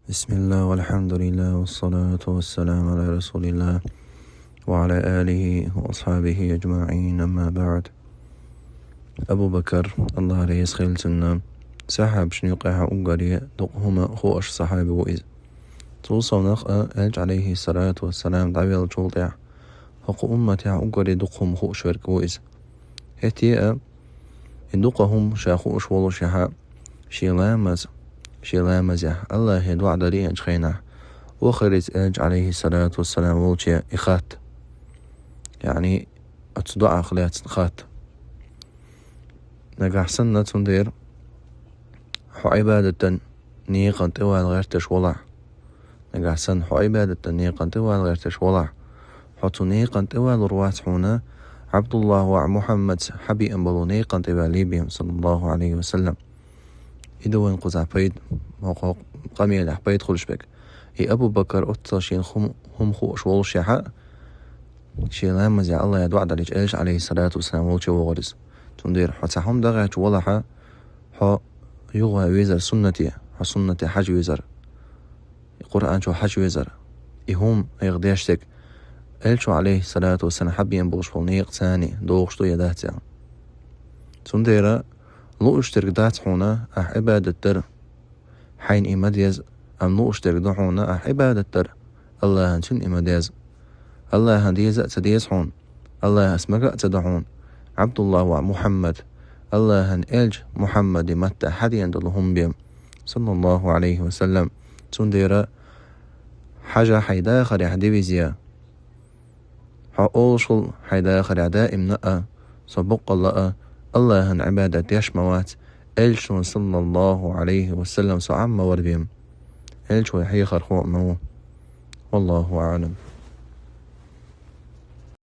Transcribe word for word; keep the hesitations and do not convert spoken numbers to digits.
بسم الله والحمد لله والصلاة والسلام على رسول الله وعلى آله وأصحابه أجمعين، أما بعد. Абу Бакр, Аллах реза хилва цунна, сахьабашна юкъехь уггаре дукха хӀума хууш сахьаби ву иза. Цул совнах а Элча, алейхиссалату вассалам, дӀавеллачул тӀаьхьа хӀокху умматехь уггаре дукха хӀума хууш верг ву иза. ХӀетте а, и дукха хӀума ша хууш волушехь, шен ламаз, шен ламазехь Аллахе доӀа дан лиъначу хенахь, вахарца Элча, алейхиссалату вассалам, волче и хатта. Яъни, оцу доӀах лаьцна хатта. Нагахь санна, цундела, хьо Ӏибадатан некъан тӀе вала гӀерташ волахь. Нагахь санна, хьо Ӏибадатан некъан тӀе вала гӀерташ волахь. Хьо цу некъан тӀе валур вац хьуна, Абдуллах ваӀ Мухьаммад хьабеана болу некъан тӀе валлий бен, саллаллаху алейхи ва саллям. И ду вайн кхузахь пайда, хӀокху къамелехь пайда хуьлуш берг. И Абу Бакр оццул шена хӀума, хӀума хууш волушехь а, шен ламазехь Аллахе доӀа далийча, Элча, алейхиссалату вассалам, волче вогӀура иза. Цундела хьо цхьа хӀума дан гӀерташ волахь, хьо юха везар суннате, хьо суннате хьажа везар, Къуръан чу хьажа везар. И хӀума айхьа деш дерг, Элчо, алейхиссалату вассалам, хьабеана болуш болу некъаца догӀуш ду я дац аьлла. Цундела лууш дерг дац хьуна ахь Ӏибадат дар, хьайна и ма деза, амма лууш дерг ду хьуна ахь Ӏибадат дар, Аллахьан цуьнан и ма деза. Аллахьан деза а ца деза хьуна, Аллахьас мага а ца до хьуна, Абдуллах ваӀ Мухьаммад, Аллахьан Элча Мухьаммаде маттахь хьадеана долу хӀума бен, саллаллаху алейхи ва саллям. Цундела хьажа хьайн дахарехь дивиза. Хьо олуш хуьлу хьайн дахарехь даимна а, со боккъалла а Аллахьан Ӏибадат деш ма вац, Элчано, саллаллаху алейхи ва саллям, со Ӏамма вара бен. Элча вай хьехархо а ма ву. Валлаху аӀлам.